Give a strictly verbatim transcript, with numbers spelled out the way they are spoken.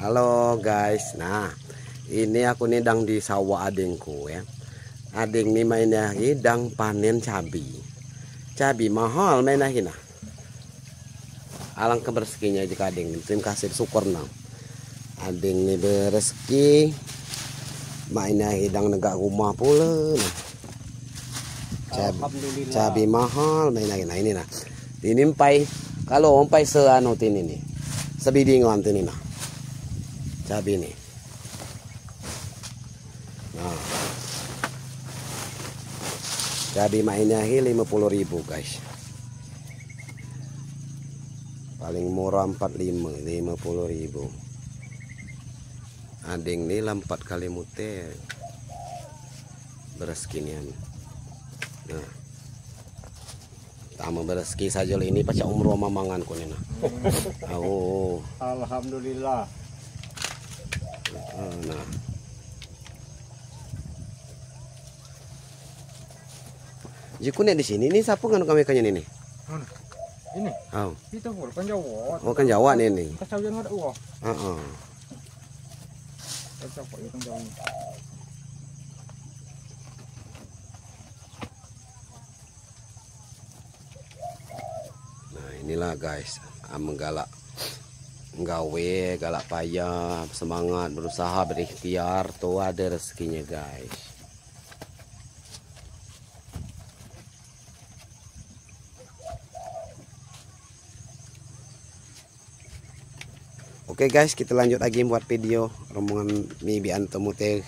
Halo guys, nah, ini aku ni dang di sawah adingku ya. Ading ni main ahi dang panen cabi. Cabi mahal main ahi nah. Alangkah beresekinya jika ading ni. Terima kasih, syukur nah. Ading ni berezeki. Main ahi dang negak rumah pula nah. Cabi, Alhamdulillah. Cabi mahal main ahi nah, ini nah. Ini empai, kalau empai seanu tini ni. Sebidingan tini nah. Cabi ni. Nah. Cabi main ahi lima puluh ribu, guys. Paling murah empat lima, lima puluh ribu. Ading ni lah empat kali mute. Berezeki nian. Nah. Tama berezeki saja lah ini, pacak umroh mamangan ku ni nah. Au. Alhamdulillah. Ah, nah. Jiku nek di sini, ni siapa nganu kami kanya ni? Mana? Ini? Au. Kita pun kan Jawa. Oh, kan Jawa ni ni. Kasau yang ada wah. Ah, ah. Kasau kok yang Jawa. Nah, inilah guys, amen galak nggawe, galak payah, semangat, berusaha, berikhtiar, tu ada rezekinya guys. Oke guys, kita lanjut lagi buat video rombongan mi bian temu teh.